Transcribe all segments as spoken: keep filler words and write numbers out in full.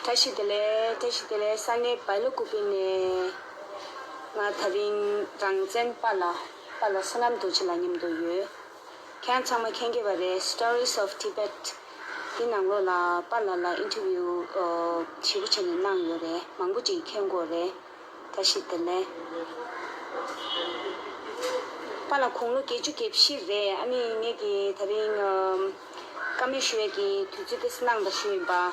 བཀྲ་ཤིས་བདེ་ལེགས། བཀྲ་ཤིས་བདེ་ལེགས། ས་གནས་བལ་ཀུ་པེ་ནས། ང་ད་རིང་རང་བཙན་པཱ་ལགས། པཱ་ལགས་བསོད་ནམས་རྡོ་རྗེ་ལགས་མཉམ་དུ་ཡོད། ཁྱེད་རང་ཚང་མ་མཁྱེན་གྱི་རེད། Stories of Tibet འདི་ནང་ལོགས་ལ་པཱ་ལགས་ལ་ཨིན་ཊར་བིའུ་ཨ་ཞེ་པོ་བྱས་ནས་གནང་ཡོད་རེད། མང་པོ་ཅིག་མཁྱེན་གྱི་རེད། བཀྲ་ཤིས་བདེ་ལེགས། པཱ་ལགས་དགུང་ལོ་བརྒྱད་ཅུ་གྱ་བཞི་རེད། ཨ་ནི་ངེད་ཀྱིས་ད་རིང་ཨམ་བཀའ་མོལ་ཞུ་ཡས་ཀྱི་དུས་ཚོད་དེ་གནང་དང་ཞུས་ཡིན་པ།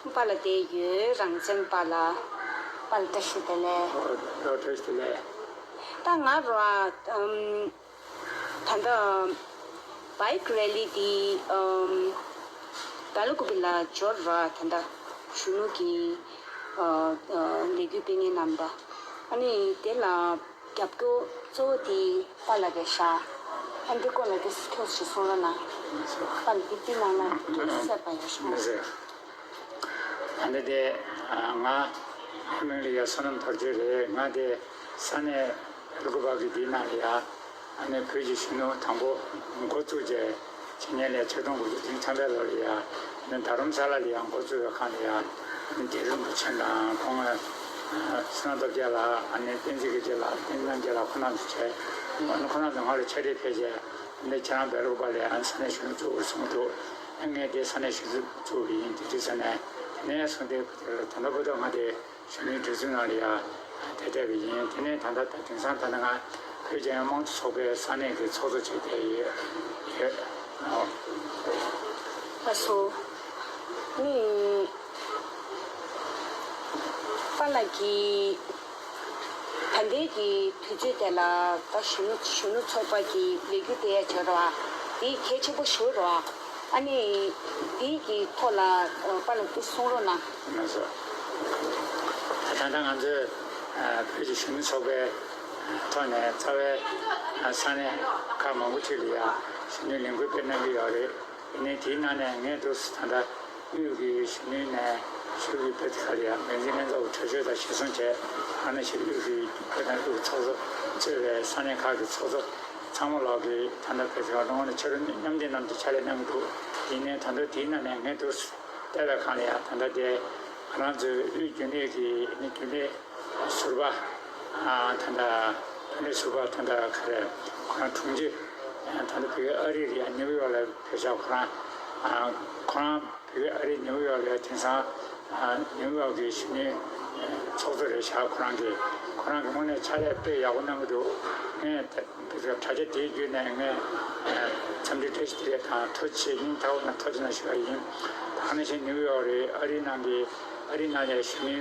པཱ་ལགས་དེ་ཡོད། རང་བཙན་པཱ་ལགས། པཱ་ལགས་བཀྲ་ཤིས་བདེ་ལེགས། ཨོ། བཀྲ་ཤིས་བདེ་ལེགས། ད་ང་རང་ཨམ་ད་ལྟ་བྷའིཀ་རེ་ལི་འདི་ཨམ་བལ་ཀུ་པེ་ལ་འབྱོར་ར། ད་ལྟ་གཞོན་ནུ་གི་ཨ་ཨ་ལས་འགུལ་སྤེལ་མཁན་རྣམ་པ། ཨ་ནི་དེ་ལ་རྒྱབ་སྐྱོར་གཙོ་བོ་དེ་པཱ་ལགས་རེད་ཤག་ཨ་འདི་སྐོར་ལ་དེ་ཐུགས་ཞིག་གསུང་རོགས་གནང་། པཱ་ལགས་འདི་དེ་ནང་ན་དེ་གསལ་པ་ཡོད་ཤག་མི་ཟེར། ཨ་ནི་དེ་ང་མིང་ལ་ཡ་བསོད་ནམས་རྡོ་རྗེ་རེད། ང་དེ་ས་གནས་བལ་ཀུ་པེ་གི་དེ་ནང་ལ་ཡ། ཨ་ནི་བོད་ཀྱི་གཞོན་ནུ་དང་པོ་འགོ་བཙུགས་རྗེས་ཆེད་གཉེར་ལས་ཆིག་སྟོང་དགུ་བརྒྱ་བདུན་ཅུ་དོན་ལྔ་ལོ་ལ་ཡ། ཨ་ནི་རྡ་རམ་ས་ལ་ལ་ཡ་འགོ་བཙུགས་པའི་ཁང་ལ་ཡ། ཨ་ནི་རྒྱལ་རིན་པོ་ཆེ་དང་ཁོང་ཨ་བསོད་ནམས་སྟོབས་རྒྱལ་ལགས། ཨ་ནི་བསྟན་འཛིན་དགེ་ལེགས་ལགས། བསྟན་འཛིན་རྣམ་རྒྱལ་ལགས། ཁོང་རྣམ་ཚོ་བྱས། ཨ་ནི་ཁོང་རྣམ་ཚོ་ང་ལ་ཕྱག་བྲིས་ཕེབས་རྗེས། ཨ་ནི་ཁྱེད་རང་བལ་ཀུ་པེ་ལ་ཡ་ཨ་ནི་ས་གནས་གཞོན་ནུ་བཙུགས་དགོས་གསུངས་འདུག་ཨ་ངས་དེ་ས་གནས་གཞོན་ནུ་བཙུགས་པ་ཡིན། དེ་དུས་ས་ནས་དེ་ནས་བཟུང་སྟེ་ད་ལྟ་བར་དུ་ང་དེ་གཞོན་ནུའི་སྒྲིག་འཛུགས་ནང་ལ་ཡ་བསྡད་བསྡད་པ་ཡིན། དེ་ནས་ད་ལྟ་ད་དེང་སང་ད་ལྟ་ང་བོད་རྒྱལ་ཡོངས་དམངས་གཙོ་ཚོགས་པའི་ས་གནས་ཀྱི་ཚོགས་གཙོ་བྱས་བསྡད་ཡོད་ཡོད། ཨོ། ལགས་སོ། ནི་པཱ་ལགས་ཀྱིས་ད་ལྟའི་གི་དུས་ཚོད་དེ་ལ་ད་གཞོན་ནུ་གཞོན་ནུ་ཚོགས་པ་གི་ལས་འགུལ་སྤེལ་ཡ་བྱེད་རོགས། དེ་གལ་ཆེན་པོ་ཞིག་རེད་བ། ཨ་ནི་དེའི་གི་ཐོག་ལ་ཨ་པཱ་ལགས་ཀྱིས་གསུང་རོགས་གནང་། ལགས་སོ། ད་ལྟ་ང་ཚོས་ཨ་བོད་ཀྱི་གཞོན་ནུ་ཚོགས་པའི་ཐོག་ནས་རྩ་བའི་ཨ་ས་གནས་ཁག་མང་པོ་ཅིག་ལ་ཡ་གཞོན་ནུའི་ལས་འགུལ་སྤེལ་གནང་གི་ཡོད་རེད། ཡིན་ནའི་དེའི་ནང་ནས་ངས་འདུག་སེ་ད་ལྟ་དབུས་ཀྱི་གཞོན་ནུའི་ནས་ཤོག་གུའི་བོད་ཁ་ལ་ཡ་འགན་འཛིན་ལྷན་ཚོགས་ཀྱི་གྲོས་ཆོད་དང་གཞིར་བཟུང་བྱས། ཨ་ནི་ཞིག་དབུས་ཀྱི་བོད་དང་དབུས་ཀྱི་ཚོགས་གཙོ་གཙོས་པའི་ས་གནས་ཁག་གི་ཚོགས་གཙོ་ཚང་མ་ལོག་གིས་ད་ལྟ་བོད་ཁ་ལ་ངོ་ནས་ཕྱག་རོགས་མཉམ་འདེགས་གནང་རྒྱུ་ཕྱག་ལས་གནང་གི་འདུག་ཡིན་ནའི་ད་དུང་དེའི་ནང་ནས་ངས་འདུག་སེ་བལྟས་པའི་སྒང་ལ་ཡ་ད་ལྟ་དེ་ང་རང་ཚོའི་དབུས་རྒྱུན་ལས་ཀྱི་ནི་རྒྱུན་ལས་ཟུར་པ། ཨ་ད་ལྟ་རྒྱུན་ལས་ཟུར་པ་ད་ལྟ་ག་རེ། ཁོ་རང་དྲུང་ཆེ། ད་ལྟ་བོད་ཨ་རི་རེད་ཡ། ནིའུ་ཡོག་ལ་ཕེབས་ཤག་ཁོ་རང་། ཨ་ཁོ་རང་བོད་ཨ་རི་ནིའུ་ཡོག་ལ་དེང་སང་ཨ་ནིའུ་ཡོག་གི་གཞོན་ནུའི་ཚོགས་གཙོ་རེད་ཤག་ཁོ་རང་གིས་ཁོ་རང་གི་དངོས་གནས་ཕྱག་ལས་དཔེ་ཡག་པོ་གནང་གི་འདུག་ངས་ད་དྲ་རྒྱ་དེའི་བརྒྱུད་ནས་ངས་འཚམས་འདྲི་བཀྲ་ཤིས་བདེ་ལེགས་དང་ཐུགས་རྗེ་ཆེ། སྙིང་ཐག་པ་ནས་ཐུགས་རྗེ་གནང་ཞུ་བ་ཡིན། ད་ག་ནང་བཞིན་ནིའུ་ཡོག་རེད། ཨ་རིའི་ནང་གི་ཨ་རིའི་ནང་ལ་གཞོན་ནུའི་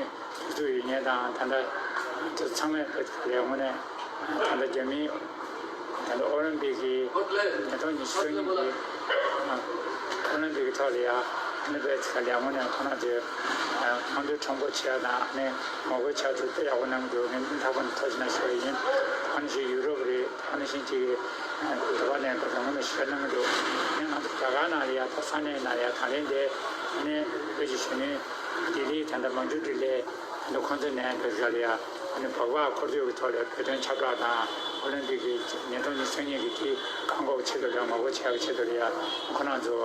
སྒྲིག་འཛུགས་ཡོད་མཁན་དང་ད་ལྟ་ཚོ་ཚང་མས་བོད་ཀྱི་ལས་ངོ་ནས་ད་ལྟ་རྒྱ་མིའི་ད་ལྟ་ཨོ་ལིམ་པིག་གི་ཉིས་སྟོང་ཉི་ཤུ་རྩ་གཉིས་ཀྱི་ཨོ་ལིམ་པིག་གི་ཐོག་ལ་ཡ་ཨ་ནི་བོད་ཀྱི་ལས་ངོ་ནས་ཁོ་རང་ཚོས་དམངས་གཙོའི་ཁྲོམ་སྐོར་བྱས་དང་ཨ་ནི་ངོ་རྒོལ་བྱས་འདུག་དཔེ་ཡག་པོ་གནང་གི་འདུག་ངས་སྙིང་ཐག་པ་ནས་ཐུགས་རྗེ་གནང་ཞུ་བ་ཡིན། ཨ་ནི་ཞིག་ཡུ་རོབ་རེད། ཨ་ནི་ཞིག་ཅིག་རེད་པ་ནས་ད་དུང་ཞུ་གནང་གི་འདུག་ངས་ང་ཚོ་རྒྱ་གར་ནང་ལ་ཡ་ད་ས་གནས་ནང་ལ་ཡ་ད་ལན་དེ་ཨ་ནི་བོད་ཀྱི་གཞོན་ནུ་ལྡི་ལིའི་ད་ལྟ་མང་སྤྱོད་སྒྲིག་ལས་ད་ཁོང་ཚོ་ནས་བོད་སྐད་ལ་ཡ་ཨ་ནི་སྦག་སྦག་འཁོར་སྐྱོད་ཀྱི་ཐོག་ལ་བོད་དོན་ཁྱབ་བསྒྲགས་དང་ཨོ་ལིམ་པིག་གི་ཉིས་སྟོང་ཉི་ཤུ་རྩ་གཉིས་ཀྱི་དེ་བཀག་འགོག་ཆེད་དུ་ལ་ངོ་རྒོལ་བྱ་བའི་ཆེད་དུ་ལ་ཡ་ཁོ་རང་ཚོ་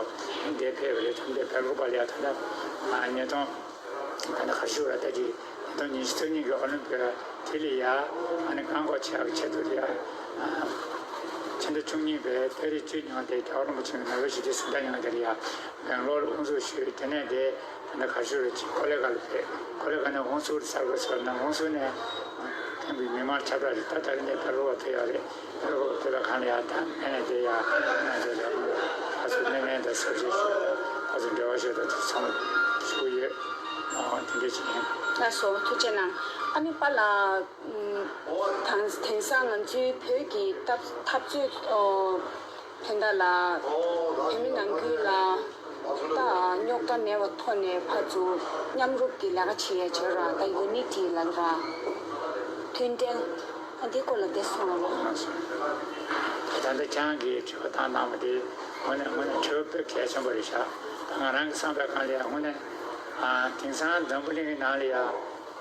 འདིར་ཕེབས་པ་རེད། ད་ལྟ་བལ་ཀོ་པ་ལ་ཡ་ད་ལྟ་ཉིས་སྟོང་ད་ནི་ག་ཞུ་ར་ད་ཅི་ཉིས་སྟོང་ཉི་ཤུ་རྩ་གཉིས་ཀྱི་ཨོ་ལིམ་པིག་དེ་ལ་ཡ་ཨ་ནི་བཀག་འགོག་བྱེད་ཡག་ཆེད་དུ་ལ་ཡ་ཕྱི་ཟླ་བཅུ་གཉིས་པའི་ཏ་རིག་བཅུ་ཉིན་དེ་རྒྱལ་བ་རིན་པོ་ཆེ་གི་ནོ་བེལ་ཞི་བདེའི་གཟེངས་རྟགས་ཉིན་དེ་ལ་ཡ་སྦེང་ལོར་དབུ་འཛུགས་ཞུས། དེ་ནས་དེ་ད་ནི་ག་ཞུ་ར་ཅིག་ཀོ་ལི་གྷལ་ཕེབས། ཀོ་ལི་གྷལ་ནས་ཧུན་སུར་གསར་འགོད་ཚོར་ན་ཧུན་སུར་ནས་ཐེམ་པའི་མི་མང་ཁྱབ་བསྒྲགས་རེད། ད་ད་རིང་དེ་བལ་ཀོ་པ་ཕེབས་ཡག་རེད། ཨོ་དེ་ལ་གང་ལ་ཡ་ད་ངས་དེ་ཡ་ང་ཚོ་ལ་ཕར་ཚུར་སྣེ་ལེན་དང་ཟབ་ཞུགས་ཞུ་ཕར་ཚུར་འབྲེལ་བ་ཞུ་དང་དེ་ཚང་མ་ཞུ་གི་ཡོད། ཨོ་དེ་འདྲ་ཞིག་ཡིན། ལགས་སོ། ཐུགས་རྗེ་གནང་། ཨ་ནི་པཱ་ལགས་དང་དེང་སང་ང་ཚོའི་བོད་ཀྱི་འཐབ་འཐབ་རྩོད་ཨོ་དོན་དག་ལ་བོད་མི་ནང་ཁུལ་ལ་ད་རྙོག་དྲ་མེད་པ་ཐོག་ནས་ཕར་ཚུར་མཉམ་རུབ་ཀྱི་ལས་ཀ་བྱེད་ཡ་བྱེད་ར། ད་ཡུ་ནི་ཊི་ལབ་ར། མཐུན་སྒྲིལ། ཨ་འདི་སྐོར་ལ་འདི་གསུང་རོགས་གནང་། ད་ལྟ་ཁྱེད་རང་གིས་དྲི་བ་བཏང་གནང་བ་དེ་དངོས་གནས་དངོས་གནས་དྲི་བ་དཔེ་གལ་ཆེན་པོ་རེད་ཤག་ད་ང་རང་གི་བསམ་པའི་སྒང་ལ་ཡང་དངོས་གནས་ཨ་དེང་སང་འཛམ་བུ་གླིང་གི་ནང་ལ་ཡང་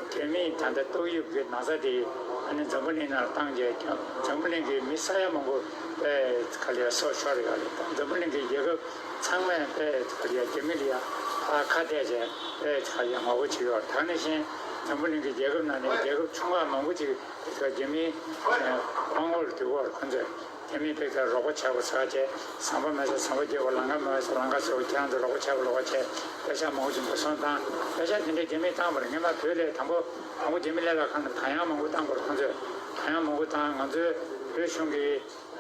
རྒྱ་མིས་ད་ལྟ་ཏོག་དབྱིབས་ཀྱི་ན་ཚ་དེ་ ཨ་ནི་འཛམ་བུ་གླིང་ནང་བཏང་རྗེས་ཀྱང་འཛམ་བུ་གླིང་གི་མི་ས་ཡ་མང་པོ་དཔེ་ག་ལ་ཡ་སྲོག་ཤོར་ཡོད་རེད། འཛམ་བུ་གླིང་གི་རྒྱལ་ཁབ་ཚང་མས་དཔེ་ག་ལ་ཡ་རྒྱ་མི་ལ་ཡ་ཕར་ཁ་གཏད་བྱས་དཔེ་ག་ལ་ཡ་ངོ་རྒོལ་བྱེད་ཀྱི་ཡོད་རེད། ད་ནང་བཞིན་འཛམ་བུ་གླིང་གི་རྒྱལ་ཁབ་ནང་ནས་རྒྱལ་ཁབ་ཆུང་ཁག་མང་པོ་ཅིག་དཔེ་རྒྱ་མིའི་དབང་འོག་ལ་སྡོད་ཀྱི་ཡོད་རེད། ཁོང་ཚོས་རྒྱ་མིའི་དཔེ་ཆ་རོགས་པ་བྱས་པ་ཟེར་བྱས། ཟམ་པ་མེད་ས་ཟམ་པ་རྒྱག་དགོས། ལམ་ཁ་མེད་ས་ལམ་ཁ་བཟོ་དགོས། ཁྱེད་རང་ཚོ་རོགས་པ་བྱས་པ་རོགས་པ་བྱས། པེ་ཤག་མང་པོ་ཅིག་འགྲོ་སོང་བཏང་། པེ་ཤག་དེ་འདྲས་རྒྱ་མིས་བཏང་བ་རེད། སྔོན་མ་བོད་ལ་དང་པོ་དང་པོ་རྒྱ་མི་སླེབས་ལ་ཁ་ནས་ད་ཡང་མང་པོ་བཏང་བ་རེད། ཁོང་ཚོས་ད་ཡང་མང་པོ་བཏང་། ང་ཚོའི་བོད་གཞུང་གི་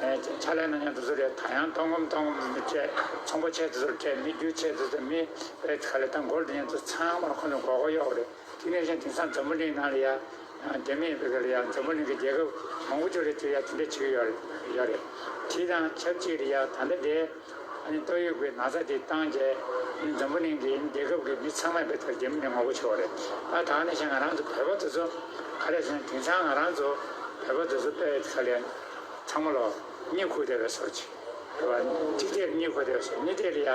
ཨེ་ཕྱག་ལས་གནང་མཁན་དེ་ཚོ་ལ་ད་ཡང་སྟོང་སྒོར་སྟོང་སྒོར་མི་སྤྲད། ཚོང་པ་ཆེ་དེ་ཚོར་སྤྲད། མི་རྒྱུ་ཆེ་དེ་ཚོ། མི་ཨེ་ག་ལ་ད་སྒོར་དེ་ཡང་ཚོ་ཚང་མར་ཁོང་ཚོ་མགོ་སྐོར་གཡོག་རེད། དེ་ནས་བཞིན་དེང་སང་འཛམ་བུ་གླིང་ནང་ལ་ཡ་རྒྱ་མིས་བོད་ལ་ཡ་འཛམ་བུ་གླིང་གི་རྒྱལ་ཁབ་མང་པོ་ཅིག་ལ་དེ་ཡ་དེ་འདྲ་བྱེད་ཀྱི་ཡོད་རེད། ཡོད་རེད། དེ་དང་ཆབས་ཅིག་ལ་ཡ་ད་ལྟ་དེ་ཨ་ནི་ཏོག་དབྱིབས་ཀྱི་ན་ཚ་དེ་བཏང་རྗེས་ཨ་ནི་འཛམ་བུ་གླིང་གི་རྒྱལ་ཁབ་ཀྱི་མི་ཚང་མས་བོད་དེར་རྒྱ་མི་ནས་ངོ་རྒོལ་བྱེད་པ་རེད། ཨ་ད་ནི་བཞིན་ང་རང་ཚོ་བོད་པ་དེ་ཚོ་ག་རེ་ཟེར་ན། དེང་སང་ང་རང་ཚོ་བོད་པ་དེ་ཚོ་དཔེ་ག་ལ་ཡ་ཚང་མ་ལོ་གཉིད་ཁུག་བསྡད་པའི་བཟོ་ཅིག་རེད་བ། གཅིག་དེར་གཉིད་ཁུག་བསྡད་པའི་བཟོ། གཉིད་དེ་ལ་ཡ་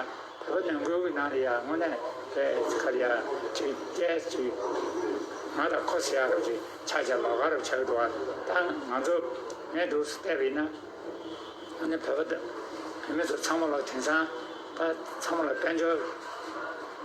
བོད་པ་ནང་ཁུལ་གྱི་ནང་ལ་ཡ་དངོས་གནས་དཔེ་ག་ལ་ཡ་ཅིག་སྐད་ཅིག་ང་དང་ཁོ་ཟེར་ཡ་རོ་ཅིག་ཆ་ཆ་ལོགས་ཀ་རོ་ཆགས་འདུག་བ། ད་ང་ཚོ་ངས་འདུག་སེ་བལྟས་པ་ཡིན་ན། ཨ་ནི་བོད་པ་དང་བོད་མི་ཚོ་ཚང་མ་ལ་དེང་སང་ད་ཚང་མ་ལ་དཔལ་འབྱོར།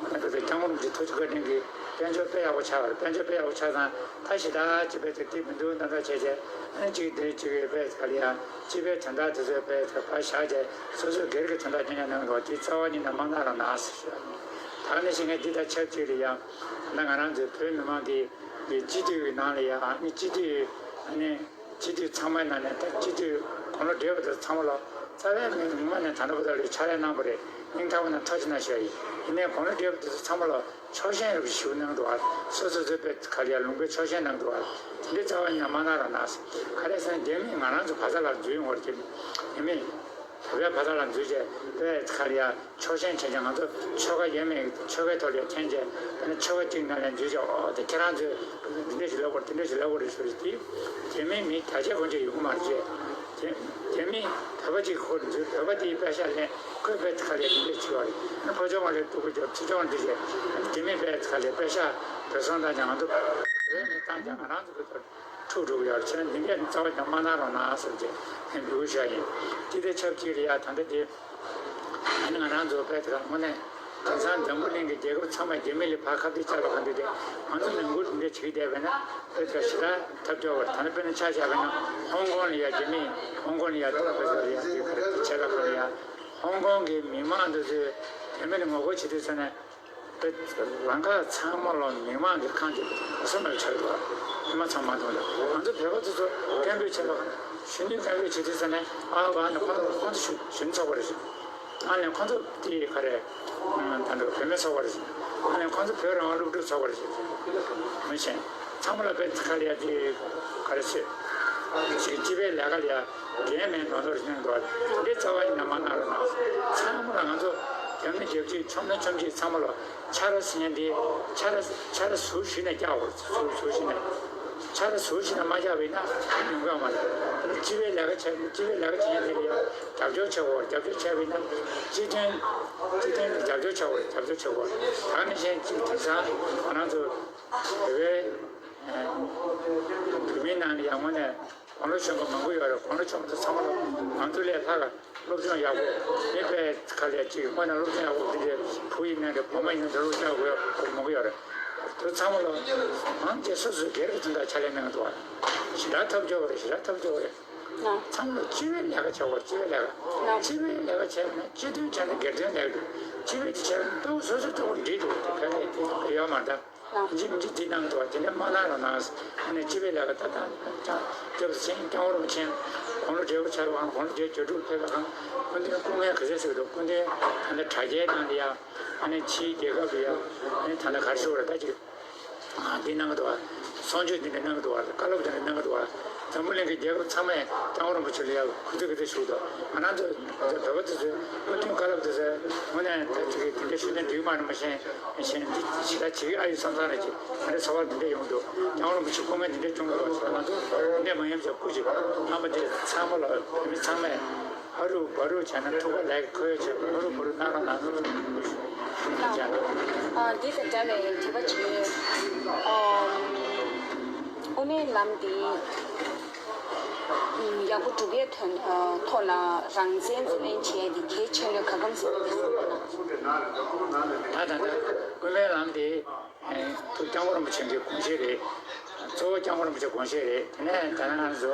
ཨ་ནི་བོད་པའི་སྐྱབས་མགོན་རིན་པོ་ཆེ་ཐུགས་རྗེ་བཀའ་དྲིན་གྱིས་དཔལ་འབྱོར་དཔེ་ཡག་པོ་ཆགས་པ་རེད། དཔལ་འབྱོར་དཔེ་ཡག་པོ་ཆགས་ཙང་ད་ཞེ་དྲག་ཅིག་དཔེ་དེ་དེ་མི་འདུག་ད་ལྟ་བྱས་བྱས། ཨ་ནི་གཅིག་དེ་གཅིག་གི་དཔེ་ག་ལ་ཡ་སྤྱི་པའི་དོན་དག་དེ་ཚོའི་དཔེ་ཕར་བཞག་བྱས་སོ་སོའི་སྒེར་གྱི་དོན་དག་རྐྱང་རྐྱང་གནང་གི་འདུག་དེ་རྩ་བ་ཉིད་ནས་མ་གནང་རོགས་གནང་ཟེར་ཞུ་ཡ་ཡིན། ད་ག་ནང་བཞིན་ངས་འདི་དང་ཆབས་ཅིག་ལ་ཡ་ད་ང་རང་ཚོའི་བོད་མི་མང་གི་སྤྱི་འཐུས་ཀྱི་ནང་ལ་ཡ་ཨ་ནི་སྤྱི་འཐུས་ཨ་ནི། སྤྱི་འཐུས་ཚང་མའི་ནང་ནས་ད་སྤྱི་འཐུས་དགུང་ལོ་བགྲེས་པ་དེ་ཚང་མ་ལ་རྩ་བའི་མིང་མ་ནས་ད་ལྟ་བར་དུ་ལ་ཕྱག་ལས་གནང་བ་རེད། སྙིང་ཐག་པ་ནས་ཐུགས་རྗེ་གནང་ཞུ་ཡ་ཡིན། ཡིན་ནའི་དགུང་ལོ་བགྲེས་པ་དེ་ཚོ་ཚང་མ་ལ་ཕྱོགས་ཞེན་རེ་ཞིག་གནང་འདུག་ཨ། སོ་སོ་སོའི་དཔེ་ག་ལ་ཡ་ལུང་པའི་ཕྱོགས་ཞེན་གནང་འདུག་ཨ། དེ་འདྲའི་རྩ་བ་ཉིད་ནས་མ་གནང་རོགས་གནང་། ག་རེ་ཟེར་ན་རྒྱ་མིས་ང་རང་ཚོ་བར་ཐག་ལ་འཛུལ་ཡོང་བ་རེད། རྒྱ་མི་བོད་པའི་བར་ཐག་ལ་འཛུལ་བྱས་དཔེ་ག་ལ་ཡ། ཕྱོགས་ཞེན་བྱས་ཀྱང་ང་ཚོ་ཆོལ་ཁ་ཡས་མས་ཆོལ་ཁའི་ཐོག་ལ་འཐེན་བྱས། ཨ་ནི་ཆོལ་ཁ་གཅིག་ནང་ལ་འཛུལ་བྱས། ཨོ་དེ་ཁྱེད་རང་ཚོས་འདི་འདྲ་ཞིག་ལབ་དགོས་རེད། དེ་འདྲ་ཞིག་ལབ་དགོས་རེད་ཟེར་དེ་རྒྱ་མིའི་མི་བརྒྱ་ཆ་དགུ་བཅུ་ཡོང་གི་མ་རེད། རྒྱ་རྒྱ་མིས་བོད་པ་གཅིག་ཁོ་འཛུལ། བོད་པ་དེའི་པད་ཤག་ལེན། ཁོས་པད་ཁ་ལས་འདི་འདྲ་བྱས་པ་རེད། ཨ་ནི་ཕོ་བྱང་བ་ལས་སྤྲུལ་སྐུ་རྒྱབ། ཚུར་བྱང་བ་འདི་བྱས། རྒྱ་མིས་པད་ཁ་ལས་པད་ཤག་བོད་སོང་བཏང་ཀྱང་ང་ཚོ་བོད་མི་བཏང་ཀྱང་ང་རང་ཚོ་བོད་དོན་འཁྲུག་འགྲོ་གི་ཡོད་རེད། བྱས་ན་འདི་འདྲའི་རྩ་བ་ཉིད་མ་གནང་རོགས་གནང་ཟེར་གྱི་འབོད་སྐུལ་ཞུ་ཡ་ཡིན། དེ་དང་ཆབས་ཅིག་ལ་ཡ་ད་ལྟ་དེ་ཨ་ནི་ང་རང་ཚོ་དཔེ་དེ་ག་དངོས་གནས་དེང་སང་འཛམ་བུ་གླིང་གི་རྒྱལ་ཁབ་ཚང་མས་རྒྱ་མི་ལ་ཕར་ཁ་གཏད་བཅག་པ་གང་འདུག་དེ་ང་ཚོ་ནང་ཁུལ་དེ་འདྲ་བྱེད་ཀྱི་བསྡད་པས་ན་དཔེ་དེ་ག་ཞེ་དྲག་ཐབས་སྐྱོ་བ་རེད། ད་ནི་དཔེར་ན་ཆ་བཞག་པས་ན་ཧོང་ཀོང་ལ་ཡ་རྒྱ་མི་ཧོང་ཀོང་ལ་ཡ་དེ་ག་རེ་བྱས་པ་གང་ལ་ཡ། ཧོང་ཀོང་གི་མི་མང་དེ་ཚོས་རྒྱ་མི་ལ་ངོ་རྒོལ་བྱེད་དུས་ཙ་ནས། ལམ་ཁ་ཚང་མ་ལ་མི་མང་གི་ཁང་གཅིག་ག་ས་མེད་ཆགས་འདུག་མི་མང་ཚང་མ་འདུག་ང་ཚོ་བོད་པ་ཚོ་ཚོ་སྐད་འབོད་བྱེད་པ་གཞོན་ནུས་སྐད་འབོད་བྱེད་དུས་ཙ་ནས་ཨ་བ་ནི་ཁོང་ཚོ་ཁོང་ཚོ་གཞོན་ཚོགས་པ་རེད། ཨ་ནི་ཁོང་ཚོ་དེ་ག་རེ་ད་འགྲོ་བུད་མེད་ཚོགས་པ་རེད། ཨ་ནི་ཁོང་ཚོ་བོད་རང་དབང་སློབ་ཕྲུག་ཚོགས་པ་རེད། མི་ཤེས། ཚང་མ་ལ་བེད་ཁ་ལ་ཡ་དེ་ག་རེ་ཟེར། ཅིག་སྤྱི་པའི་ལས་ཀ་ལ་ཡ་འགན་མེད་མདོག་མདོག་རེ་གནང་འདུག་འདི་རྩ་བ་ཉིད་ནས་མ་གནང་རོགས་གནང་། ཚང་མ་ལ་ང་ཚོ་རྒྱབ་ནས་རྒྱབ་ཀྱི་མཆོག་ནས་མཆོག་གྱི་ཚང་མ་ལ་ཆ་ར་ཟེར་མཁན་འདི་ཆ་ར་ཆ་ར་ཟུར་ཞིག་ནས་རྒྱག་དགོས། ཟུར་ཟུར་ཞིག་ནས་ཆ་ར་ཟུར་ཞིག་ནས་མ་རྒྱག་པ་ཡིན་ན་ཡོང་གི་མ་རེད། སྤྱི་པའི་ལས་ཀ་བྱས་སྤྱི་པའི་ལས་ཀ་བྱེད་མཁན་འདི་ལ་ཡ་རྒྱབ་སྐྱོར་བྱེད་དགོས། རྒྱབ་སྐྱོར་བྱས་པ་ཡིན་ན་སྤྱི་དོན་སྤྱི་དོན་ལ་རྒྱབ་སྐྱོར་བྱེད་དགོས། རྒྱབ་སྐྱོར་བྱེད་དགོས། ད་ནི་གཞན་གཅིག་དེང་སང་ང་རང་ཚོ་བོད་པའི་བོད་མིའི་ནང་ལ་ཡང་དངོས་གནས་དགུང་ལོ་ཆེན་པོ་མང་པོ་ཡོད་རེད། དགུང་ལོ་ཆེན་པོ་དེ་ཚང་མ་ལ་ང་ཚོ་ལས་ལྷག་ག་སློབ་སྦྱོང་ཡག་པོ། མི་དཔེ་ག་ལས་ཅིག་དངོས་གནས་སློབ་སྦྱོང་ཡག་པོ་འདི་འདྲའི་བུ་ཡིན་ནའི་རེད། བུ་མོ་ཡིན་ནའི་རེད། སློབ་སྦྱོང་ཡག་པོ་མང་པོ་ཡོད་རེད། དེ་ཚང་མ་ལ་མང་ཆེ་སོ་སོའི་སྒེར་གྱི་དོན་དག་ཕྱག་ལས་གནང་གི་འདུག་བ། ཞེ་དྲག་ཐབས་སྐྱོ་བ་རེད། ཞེ་དྲག་ཐབས་སྐྱོ་བ་རེད། ཚང་མ་ལ་སྤྱི་པའི་ལས་ཀ་བྱ་བ། སྤྱི་པའི་ལས་ཀ་སྤྱི་པའི་ལས་ཀ་བྱས་ན་སྤྱི་དོན་བྱས་ན་སྒེར་དོན་ལས་ཀ་འགྲུབ། སྤྱི་པའི་དེ་བྱས་ན་ལྟ་བུ་སོ་སོའི་ལྟ་བུ་འགྲིག་འདུག་དེ་ག་ལས་དེ་ཡོད་མ་རེད། ད་ཡིན་གཅིག་མིན་གཅིག་འདི་གནང་འདུག་བ། དེ་འདྲ་མ་གནང་རོགས་གནང་། ཨ་ནི་སྤྱི་པའི་ལས་ཀ་ད་ད་ཀྱང་སྐྱབས་སུ་མཆི། སྐྱབས་མགོན་རིན་པོ་ཆེ་དགུང་ལོ་བགྲེས་པོ་ཆགས་པའང་དགུང་ལོ་བརྒྱད་ཅུ་དྲུག་ཕེབས་པའང་སྐུ་མདུན་སྐུ་ངལ་ག་ཚད་ཟེར་གི་འདུག་སྐུ་མདུན་ད་ལྟ་དྲ་རྒྱའི་ནང་དུ་ཡང་ཨ་ནི་ཕྱིའི་རྒྱལ་ཁབ་ལ་ཡང་ཨ་ནི་ད་ལྟ་ག་རེ་ཞུ་དགོས་རེད། ད་ཅིག་འདི་གནང་གི་འདུག་བ། གསུང་ཆོས་འདི་འདྲ་གནང་གི་འདུག་བ། བཀའ་སློབ་འདི་འདྲ་གནང་གི་འདུག་བ། འཛམ་བུ་གླིང་གི་རྒྱལ་ཁབ་ཚང་མས་སྐྱབས་མགོན་རིན་པོ་ཆེ་ལ་ཡང་གུས་བཏུད་གུས་བཏུད་ཞུ་གི་འདུག་ང་རང་ཚོ་བོད་པ་དེ་ཚོས་སྐུ་མདུན་བཀའ་སློབ་དེ་ཚོ་དངོས་གནས་ད་ཅིག་དེ་འདྲ་ཞུ་ན་འགྲིག་མ་རེད། མ་གཞི་གཞན་འདི་ཞེ་དྲག་བྱེད་ཀྱི་ཨ་ཡོད་བསམ་བསམ་རེད། ཅིག་ང་རའི་ཚོར་བ་འདི་འདྲ་ཡོང་གི་འདུག་སྐྱབས་མགོན་རིན་པོ་ཆེ་སྐུ་ངལ་འདི་འདྲ་བྱུང་གི་འདུག་ང་ཚོ་འདི་འདྲ་མ་ཡོང་ཅིག་སྐུ་མཁྱེན། རྣམ་པ་འདི་ཚང་མ་ལ་བོད་མི་ཚང་མས་ཧ་རུ་བ་རུ་བྱས་ན་ཐུགས་ཁ་ལག་གིས་ཁོལ་བྱས་ཧ་རུ་བ་རུ་གནང་རོགས་གནང་། ཨ། འདི་དང་འདྲ་བའི་དྲི་བ་ཅིག་ཡོད། ཨ། དབུ་མའི་ལམ་འདི་ཡག་པོ་སྒྲུབ་ཡས་དོན་ཐོག་ལ་རང་བཙན་རྩོད་ལེན་བྱེད་ཡས་འདི་གལ་ཆེ་ལོས་ག་གམ་ཟེར་བ་འདི་གསུངས་པ་ན། ད་ད་ད་དབུ་མའི་ལམ་འདི་ཐུགས་སྐྱབས་མགོན་རིན་པོ་ཆེ་གི་དགོངས་བཞེད་རེད། གཙོ་བོ་སྐྱབས་མགོན་རིན་པོ་ཆེ་དགོངས་བཞེད་རེད། དེ་ནས་ད་ནང་ང་ཚོ་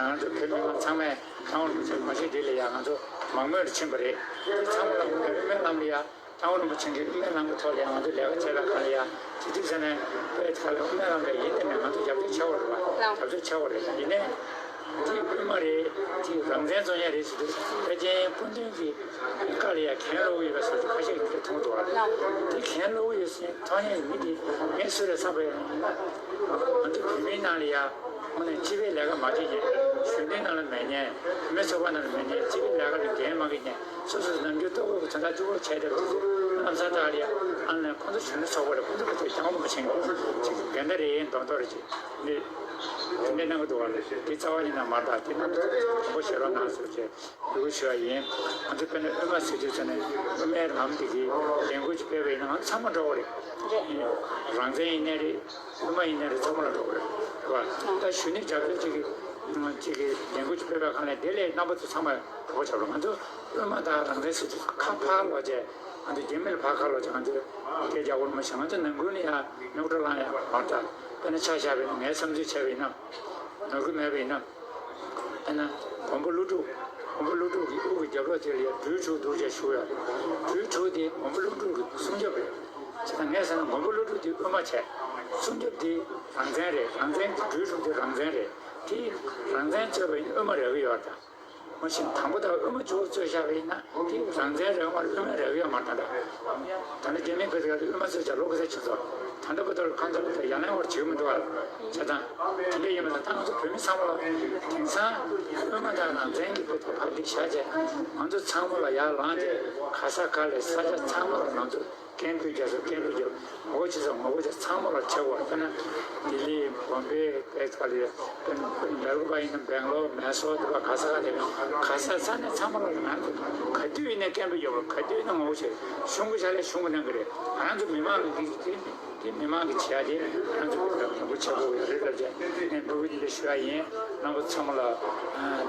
ང་ཚོ་བོད་མི་མང་ཚང་མས་སྐྱབས་མགོན་རིན་པོ་ཆེ་དགོངས་བཞེད་འདི་ལ་ཡང་ང་ཚོ་མང་མོས་ལ་ཕྱིན་པ་རེད། དེ་ཚང་མ་ལ་དབུ་མའི་ལམ་ལ་ཡང་། སྐྱབས་མགོན་རིན་པོ་ཆེ་གིས་དབུ་མའི་ལམ་གྱི་ཐོག་ལ་ང་ཚོས་ལས་ཀ་བྱས་པའི་སྒང་ལ་ཡང་དེ་དུས་ཚོད་ནས་དཔེ་ཁ་ལ་དབུ་མའི་ལམ་ལ་ཡིན་དེ་ནས་ང་ཚོ་རྒྱབ་སྐྱོར་བྱས་པ་རེད་བ། ལགས། རྒྱབ་སྐྱོར་བྱས་པ་རེད། ཡིན་ནའི་དེ་དབུ་མ་རེད། དེ་རང་བཙན་རྩོད་མཁན་རེད་ཟེར་དུས་ཕལ་ཆེར་སྐུ་མདུན་གྱི་བཀའ་ལ་ཡང་གྱེན་ལོག་ཡོད་པ་སོགས་ཀྱི་ཁ་ཤས་ཀྱིས་དེ་མཐོང་འདུག་བ། ལགས། དེ་གྱེན་ལོག་ཡོད་ཟེར་མཐོང་མཁན་མི་དེ་ངས་སུ་རེད་བསམ་པ་ཡིན་ན། ང་ཚོ་བོད་མིའི་ནང་ལ་ཡང་དངོས་གནས་སྤྱི་པའི་ལས་ཀ་མ་བྱེད་མཁན། གཞོན་ནུའི་ནང་ལ་མེད་མཁན། བུད་མེད་ཚོགས་པ་ནང་ལ་མེད་མཁན། སྤྱི་པའི་ལས་ཀ་ལ་འགན་མ་འཁྱེར་མཁན། སོ་སོས་ནམ་རྒྱུན་ལྟོ་གོས་ཀྱི་དོན་དག་གཅིག་པོ་བྱས་བསྡད་པ་དེ་ཚོ་ལམ་སང་དག་ལ་ཡ་ཨ་ནི་ཁོང་ཚོ་གཞོན་ནུ་ཚོགས་པ་རེད། ཁོང་ཚོ་ཁོ་ཚོ་སྐྱབས་མགོན་རིན་པོ་ཆེ་གི་ཅིག་འགན་ཟླ་རེད། མདོག་མདོག་རེད། ཅིག་འདི་དེ་འདྲ་གནང་གི་འདུག་བ། དེ་རྩ་བ་ཉིད་ནས་མ་རེད། ད་དེ་རྣམ་པ་ཚོ་དྲང་པོ་བཤད་རོགས་གནང་ཟེར་བྱས་འབོད་སྐུལ་ཞུ་བ་ཡིན། ང་ཚོ་དཔེར་ན་དབུ་མ་ཟེར་དུས་ཙམ་ནས་དབུ་མའི་ལམ་འདི་གི་ལས་འགུལ་ཅིག་སྤེལ་བ་ཡིན་ན་ང་ཚོ་ཚང་མ་འགྲོ་གི་རེད། རེད། རང་བཙན་ཡིན་ནའི་རེད། དབུ་མ་ཡིན་ནའི་རེད། ཚང་མ་ལ་འགྲོ་གི་རེད། རེད་བ། ད་གཞོན་ནུ་རྒྱབ་སྐྱོར་ཅིག་གི་ཅིག་གི་ལས་འགུལ་ཅིག་སྤེལ་བའི་སྒང་ལ་དེ་ལས་རྣམ་པ་ཚོ་ཚང་མ་གྲོགས་པོ་ཆགས་རོགས། ང་ཚོ་དབུ་མ་དང་རང་བཙན་ཟེར་དུས་ཁ་ཕར་ལོག་བྱས། ང་ཚོ་རྒྱ་མི་ལ་ཕར་ཁ་ལོག་བྱས། ང་ཚོ་སྐད་རྒྱག་དགོས་མ་བྱུང་། ང་ཚོ་ནང་ཁུལ་ནས་ཡང་མིག་འཕྲུལ་ལངས་ཡང་མ་རེད། དཔེར་ན་ཆ་བཞག་པ་ཡིན་ན་ངའི་བསམ་ཚུལ་བྱས་པ་ཡིན་ན། ནོར་འཁྲུལ་མེད་པ་ཡིན་ན། དཔེར་ན་མགོན་པོ་ཀླུ་སྒྲུབ། མགོན་པོ་ཀླུ་སྒྲུབ་ཀྱི་དབུ་གི་རྒྱབ་ལོགས་དེ་ལ་ཡང་སྦྲུལ་དྲུག་འདུག་ཅེས་ཞུ་ཡ་རེད། སྦྲུལ་དྲུག་དེ་མགོན་པོ་ཀླུ་སྒྲུབ་ཀྱི་སྲུང་སྐྱོབ་རེད། བྱས་ཙང་ངས་ཟེར་ན་མགོན་པོ་ཀླུ་སྒྲུབ་དེ་དབུ་མ་བྱས། སྲུང་སྐྱོབ་དེ་རང་བཙན་རེད། རང་བཙན་གྱི་སྦྲུལ་དྲུག་དེ་རང་བཙན་རེད། དེ་རང་བཙན་རྩོད་པ་ཡིན་དབུ་མ་རག་གི་ཡོད་རེད། མ་གཞི་དང་པོ་དང་དབུ་མ་གཅིག་པོ་རྩོད་བཞག་པ་ཡིན་ན་དེ་རང་བཙན་རག་མ་རེད། དབུ་མ་རག་གི་ཡོད་མ་རེད། ད་ལྟ་ད་ལྟ་རྒྱ་མིའི་བོད་དེ་ག་དེ་དབུ་མ་རྩོད་བྱ་ལོ་ག་ཚད་ཕྱིན་སོང་། ད་ལྟ་བར་དུ་ཁོང་ཚོ་ལ་ཡང་ན་བར་བྱེད་མི་འདུག་ཨ། བྱས་ཙང་དེ་འདྲ་ཡིན་པ་དང་ད་ང་ཚོ་བོད་མི་ཚང་མ་ལ་དེང་སང་དབུ་མ་དང་རང་བཙན་གྱི་བོད་དུ་ཕར་འདི་བཞག་བྱས་ང་ཚོ་ཚང་མ་ལ་ཡར་ལངས་ཏེ་ག་ས་ག་ལ་ས་ཆ་ཚང་མ་ལ་ང་ཚོ་སྐད་འབོད་རྒྱག་ས་སྐད་འབོད་རྒྱབ། ངོ་རྒོལ་བྱེད་ས་ངོ་རྒོལ་བྱེད། ཚང་མ་ལ་བྱེད་དགོས། དཔེར་ན་ལྡི་ལི་བོམ་བེ་པེ་ཚ་ལི་དཔེར་ན་མེ་ལོ་པ་ཡིན་ན་སྦེང་ལོར་མེ་སོར་དེ་བ་ག་ས་ག་དེ་ག་ས་ས་ནས་ཚང་མ་ལ་ང་ཚོ་ག་དུས་ཡིན་ན་སྐད་འབོད་རྒྱབ་དགོས། ག་དུས་ཡིན་ན་ངོ་རྒོལ་བྱེད། གཞུང་གི་ཕྱག་ལས་གཞུང་གིས་གནང་གི་རེད། ང་རང་ཚོ་མི་མང་གི་དེ་དེ་མི་མང་གི་བྱེད་ཡ་དེ་ང་ཚོ་གི་ལ་ངོ་རྒོལ་བྱེད་དགོས་ཡོད་རེད་ལབ་བྱས་ངས་འབོད་སྐུལ་འདི་འདྲ་ཞུ་ཡ་ཡིན། རྣམ་པ་ཚང་མ་ལ་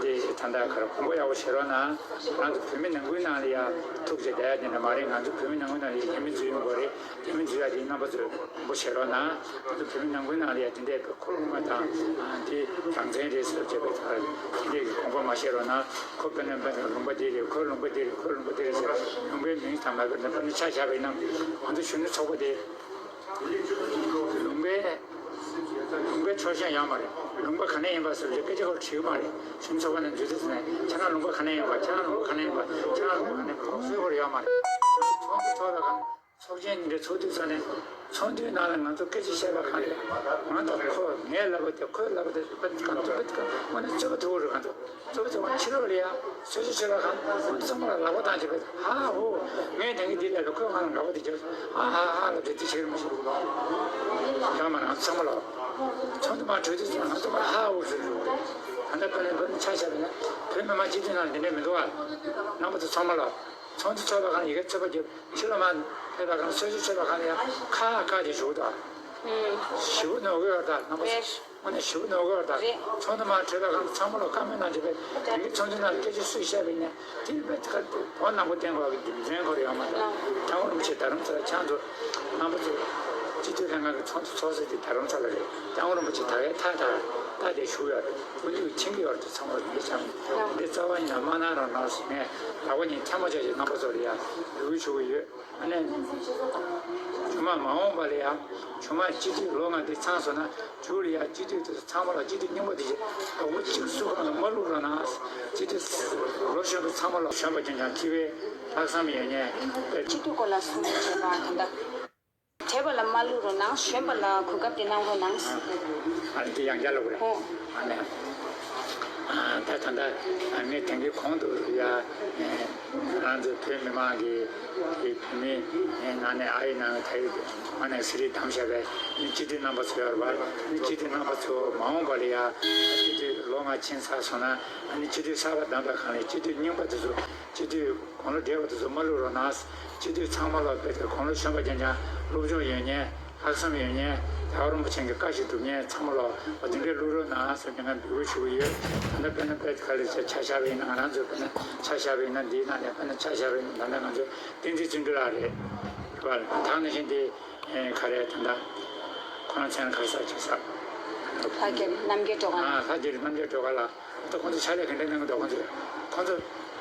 དེ་ད་ལྟ་ག་རེ་དགོངས་པ་ཡག་པོ་བཞེས་རོགས་གནང་། ང་ཚོ་བོད་མི་ནང་ཁུལ་ནང་ལ་ཡ་ཐུག་བྱས་བསྡད་ཡ་དེ་འདྲ་མ་རེད། ང་ཚོ་བོད་མི་ནང་ཁུལ་ནང་ལ་ཡ་རྒྱ་མི་འཛུལ་ཡོང་གི་རེད། དེ་མིན་འཛུལ་ཡ་དེ་རྣམ་པ་ཚོས་དགོངས་པ་བཞེས་རོགས་གནང་། ང་ཚོ་བོད་མི་ནང་ཁུལ་ནང་ལ་ཡ་དེ་འདྲའི་ཁོ་ལུང་མ་དང་དེ་རང་བཙན་རེད་ཟེར་བྱས་པའི་ཐར་དེ་འདྲའི་གི་དགོངས་པ་མ་བཞེས་རོགས་གནང་། ཁོ་དཔེར་ན་དཔེར་ན་ལུང་པ་དེ་རེད། ཁོ་ལུང་པ་དེ་རེད། ཁོ་ལུང་པ་དེ་རེད་ཟེར་ལུང་པའི་མིང་དང་མ་དཔེར་ན་དཔེར་ན་ཆ་བཞག་པ་ཡིན་ན་ང་ཚོ་གཞོན་ནུ་ཚོགས་པ་དེ་ལུང་པའི་ལུང་པའི་ཕྱོགས་ཞེན་ཡོད་མ་རེད། ལུང་པ་ག་ནས་ཡིན་པ་ཟེར་བའི་སྐད་ཆ་ཁོ་དྲིས་ཀྱི་མ་རེད། གཞོན་ནུ་ཚོགས་པ་ནས་འཛུལ་དུས་ནས་ཁྱེད་རང་ལུང་པ་ག་ནས་ཡིན་པ། ཁྱེད་རང་ལུང་པ་ག་ནས་ཡིན་པ། ཁྱེད་རང་ལུང་པ་ག་ནས་ཡིན་པ། ཁོང་ཚོའི་སྐོར་ཡོད་མ་རེད། ཚོགས་འདུ་ཚོགས་པའི་སྒང་ཚོགས་ཆེན་འདི་འདྲ་ཚོགས་དུས་ཙམ་ནས་ཚོགས་འདུའི་ནང་ལ་ང་ཚོ་སྐད་ཆ་བཤད་པ་གང་རེད། ང་དང་ཁོ་ངས་ལབ་པ་དེ་ཁོས་ལབ་པ་དེ་དཔེ་གང་དུ་དཔེ་གང་དངོས་གནས་རྩོད་པ་ཐུག་གི་རེད། ང་ཚོ་རྩོད་པ་ཐུག་པ་ཕྱི་ལོགས་ལ་ཡ་གསོལ་ཇ་མཆོད་པ་གང་ང་ཚོ་ཚང་མ་ལ་ལག་པ་བཏང་བྱས་པས་ཧ་ཧ་ཧོ། ངས་དེང་གི་འདི་ལབ་པ་ཁོས་ང་ལ་ལག་པ་དེ་རྒྱབ་ཧ་ཧ་ཧ་ལབ་དེ་དེ་བྱེད་རེད་མ་བྱེད་ཡོད་མ་རེད། ང་ཚོ་ཚང་མ་ལ་ཚོགས་འདུ་མར་གྲོལ་དུས་ཙམ་ང་ཚོ་མར་ཧ་ཧ་ཧོ་ཟེར་རེད། ད་ལྟ་དཔེར་ན་ཆ་བཞག་པ་ན་བོད་མི་མང་སྤྱི་འཐུས་ནང་འདི་འདྲ་མི་འདུག་ཨ། རྣམ་པ་ཚོ་ཚང་མ་ལ། ཚོགས་འདུ་ཚོགས་པའི་སྒང་ཡི་གེ་ཚོད་དཔག་བརྒྱབ། ཕྱི་ལོགས་མར་ཕེབས་པའི་སྒང་གསོལ་ཇ་མཆོད་པའི་སྒང་ལ་ཡང་ཁ་ཁ་ཅིག་ཞུ་གི་འདུག་ཞེ་པོ་ནོར་གི་ཡོད་རེད་ད་རྣམ་པ་ཚོ། རེད། དངོས་གནས་ཞེ་པོ་ནོར་གི་ཡོད་རེད་ད། རེད། ཚོགས་འདུ་མར་གྲོལ་བའི་སྒང་ཚང་མ་ལ་བཀའ་མོལ་གནང་བྱས་པས་དེང་གི་ཚོགས་འདུ་ནང་སྐད་ཆ་སུས་བཤད་པ་ཡིན་ན་དེ་དཔེ་ཁ་དོ་ནང་པོ་བསྟན་དགོས་པའི་རྒྱུ་མཚན་ཁོ་རང་ཡོད་མ་རེད། སྐྱབས་མགོན་རིན་པོ་ཆེ་རྡ་རམ་ས་ལ་ཆང་ཚོ་རྣམ་པ་ཚོ་སྤྱི་འཐུས་ལྷན་ཁང་གི་ཚོགས་འདུ་ཚོགས་ས་དེ་རྡ་རམ་ས་ལ་རེད། སྐྱབས་མགོན་རིན་པོ་ཆེ་ད་གའི་ཐག་ཐག་ལྟ་དེ་བཞུགས་ཡོད་རེད། སྐུ་མདུན་གྱིས་མཁྱེན་གྱི་ཡོད་རེད། ཚང་མ་འདི་ཆགས་འདི་རྩ་བ་ཉིད་ནས་མ་གནང་རོགས་གནང་ཟེར་ནས་ལག་པ་གཉིས་ཐལ་མོ་སྦྱར་བྱས་རྣམ་པ་ཚོ་ལ་ཡང་འབོད་སྐུལ་ཞུ་གི་ཡོད། ཨ་ནི་ཆུང་མ་མ་འོངས་པ་ལ་ཡང་ཆུང་མ་སྤྱི་འཐུས་ལོ་ལྔ་འདི་ཚང་སོང་ན་མཇུག་ལ་ཡང་སྤྱི་འཐུས་དེ་ཚོ་ཚང་མ་ལ་སྤྱི་འཐུས་རྙིང་པ་དེ་ཚོ་ལོ་གཅིག་སུ་གང་ལ་མ་བླུག་རོགས་གནང་། སྤྱི་འཐུས་ལོ་གཞོན་པ་ཚང་མ་ལ་གཞོན་པ་རྐྱང་རྐྱང་ཁེ་ཕན་ལྷག་བསམ་ཡོད་མཁན་སྤྱི་འཐུས་སྐོར་ལ་གསུང་བྱས་པ་ད་ལྟ། བྲེལ་བ་ལ་མ་བླུག་རོགས་གནང་། གཞོན་པ་ལ་གོ་སྐབས་དེ་གནང་རོགས་གནང་། ཨ་ནི་དེ་ཡང་བསྐྱར་ལབ་དགོས་རེད། ཨོ། ཨ་ནི། ཨ་ད་ད་ལྟ་ངས་དེང་གི་གོང་དུ་ཡ་ང་ཚོ་བོད་མི་མང་གི་གི་བོད་མི་ནང་ནས་ཨ་ཡི་ནང་གི་ད་ཡོད་ཨ་ནི་སི་རི་བདམས་བཞག་པའི་ནི་སྤྱི་འཐུས་རྣམ་པ་ཚོ་ཡོད་རེད་པ། ནི་སྤྱི་འཐུས་རྣམ་པ་ཚོ་མ་འོངས་པ་ལ་ཡ་སྤྱི་འཐུས་ལོ་ལྔ་ཕྱིན་ཚར་སོང་ན་ཨ་ནི་སྤྱི་འཐུས་གསར་པ་བདམས་པའི་སྒང་ལ་སྤྱི་འཐུས་རྙིང་པ་དེ་ཚོ་སྤྱི་འཐུས་དགུང་ལོ་བགྲེས་པ་དེ་ཚོ་མ་བླུག་རོགས་གནང་། སྤྱི་འཐུས་ཚང་མ་ལ་དཔེ་དེ་དགུང་ལོ་གཞོན་པ་རྐྱང་རྐྱང་སློབ་སྦྱོང་ཡོད་མཁན་ ལྷག་བསམ་ཡོད་མཁན། རྒྱལ་བ་རིན་པོ་ཆེ་གི་བཀའ་ཞིག་སྒྲུབ་མཁན་ཚང་མ་ལ་འོ་དེ་འདྲའི་བླུག་རོགས་གནང་ཟེར་ནས་ང་འབོད་སྐུལ་ཞུ་གི་ཡོད། ད་ལྟ་དཔེར་ན་དཔེ་ག་ལེ་ཆ་ཆ་བཞག་པ་ཡིན་ན། ང་རང་ཚོས་དཔེར་ན་ཆ་བཞག་པ་ཡིན་ན། འདིའི་ནང་ནས་དཔེར་ན་ཆ་བཞག་པ་ཡིན་ན། ད་ལྟ་ང་ཚོས་བསྟན་འཛིན་བརྩོན་འགྲུས་ལགས་རེད། རེད་པ། ད་ནང་བཞིན་དེ་ག་རེ། ད་ལྟ་ཁོ་རང་མཚན་ལ་ག་རེ་ཟེར་ཅིག་ཟེར། ལྷ་རྒྱལ་རྣམ་རྒྱལ་སྒྲོལ་དཀར། ཨ། ལྷ་རྒྱལ་རྣམ་རྒྱལ་སྒྲོལ་དཀར་ལགས། ད་ཁོང་ཚོ་ཕྱག་ལས་ག་འདྲ་གནང་གི་འདུག་ཁོང་ཚོས། ཁོང་ཚོ་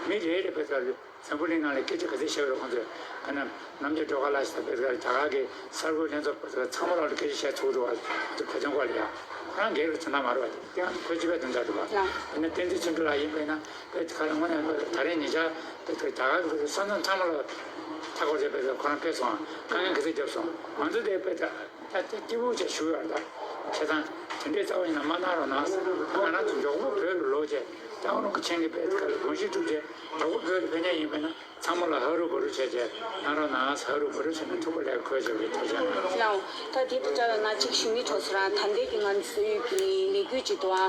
མི་རེ་རེ་བྱས་ཙང་འཛམ་བུ་གླིང་ནང་ལ་སྐད་ཆ་ག་ཚོད་བཤད་པ་རེད། ཁོང་ཚོས་ག་ན་རྣམ་རྒྱལ་སྒྲོལ་དཀར་ལགས་ཟེར་བྱས་ཙང་རྒྱ་གར་གྱི་གསར་འགོད་ལྷན་ཚོགས་པ་ཚང་མ་ལ་སྐད་ཆ་བཤད་ཚུགས་འདུག་བ། ཁོང་ཚོ་བོད་དོན་སྐོར་ལ་ཡ། ཁོ་རང་སྒེར་གྱི་དོན་དག་མ་རེད་བ། དེ་ཡང་ཁོའི་སྤྱི་པའི་དོན་དག་རེད་བ། ལགས། ཡིན་ན་བསྟན་འཛིན་བརྩོན་འགྲུས་ལགས་ཡིན་པ་ཡིན་ན་བོད་དེ་ག་ལ་དངོས་གནས་ད་རེས་ཉེ་ཆར་བོད་དེ་རྒྱ་གར་གྱི་ས་མཚམས་ཚང་མ་ལ་མཐའ་འཁོར་བྱས་བྱས་ཙང་ཁོ་རང་ཕེབས་སོང་། དཀའ་ངལ་ག་ཚོད་བརྒྱབ་སོང་། ང་ཚོ་དེ་བོད་དེ། ད་ལྟ་སྐྱིད་པོ་བྱས་བཞུགས་ཡོད་རེད། ད་བྱས་ཙང་དེ་འདྲའི་རྩ་བ་ཡིན་ན་མ་གནང་རོགས་གནང་། ད་ང་རང་ཚོ་མགྱོགས་པོ་བོད་ལ་ལོག་བྱས། རྒྱལ་བ་རིན་པོ་ཆེ་གི་བོད་ཁ་ལ་དགོངས་གཞི་སྒྲུབ་བྱས་མགྱོགས་པོ་བོད་ལ་ཕེབས་མཁན་ཡིན་པ་ན་ཚང་མ་ལ་ཧ་རུ་བ་རུ་བྱས་བྱས་གནང་རོགས་གནང་། ཧ་རུ་བ་རུ་བྱས་ནས་ཐུགས་ཁུར་ལེགས་འཁོར་བྱས་པའི་ཐུགས་རྗེ་གནང་། ལགས། ད་དེ་དང་འདྲ་བའི་ང་གཅིག་ཞུ་མི་འཕྲོ་ཚོ་ར། ད་ལྟའི་གི་ང་ཚོའི་གི་ལས་འགུལ་ཅིག་འདུག་ཨ།